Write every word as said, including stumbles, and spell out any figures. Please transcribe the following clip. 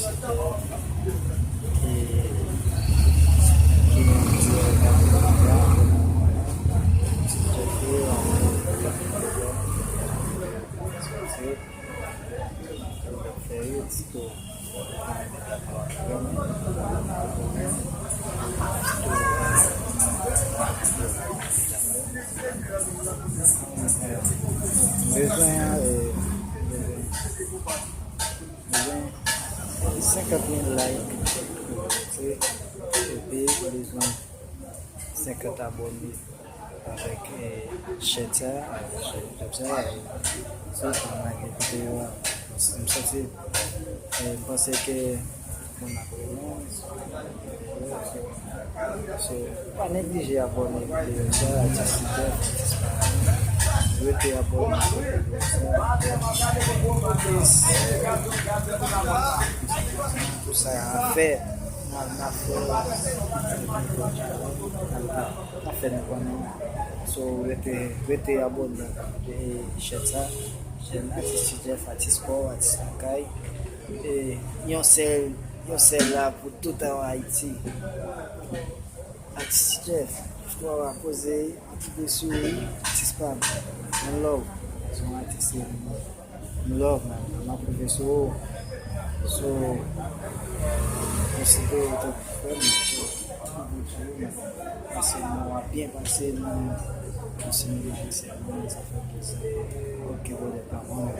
E, ki gen plizyè kandida, Jeffrey, Bezwen, eh, bezwen, bezwen, eh, senkant mil like, epi bezwen senkant abòne avèk, eh, chèn sa, avèk chèn YouTube sa, eh, se pou m lage videyo a. M santi, eh, m panse ke moun ap renmen, so, pa neglije abòne videyo sa, atis Jeff, atis pa mwen. Rete abòne videyo sa. Pou sa a fè, n a, n a fè, n a fè nou konnen. So, rete, rete abòne, eh, chèn sa, chèn atis Jeff, atis pa w, atis lakay. E yon sèl, yon sèl la pou tout an Ayiti. Atis Jeff, istwa w a poze, anti de souri, atis pa m. One love. Se yon atis ke m love, man. M ap rive sou ou. So, konsidere w tankou frè m, man. Pase nou ap byen pase, man. Konsidere w tankou frè m, sa fè plezi. Ok, brother, pa mwen.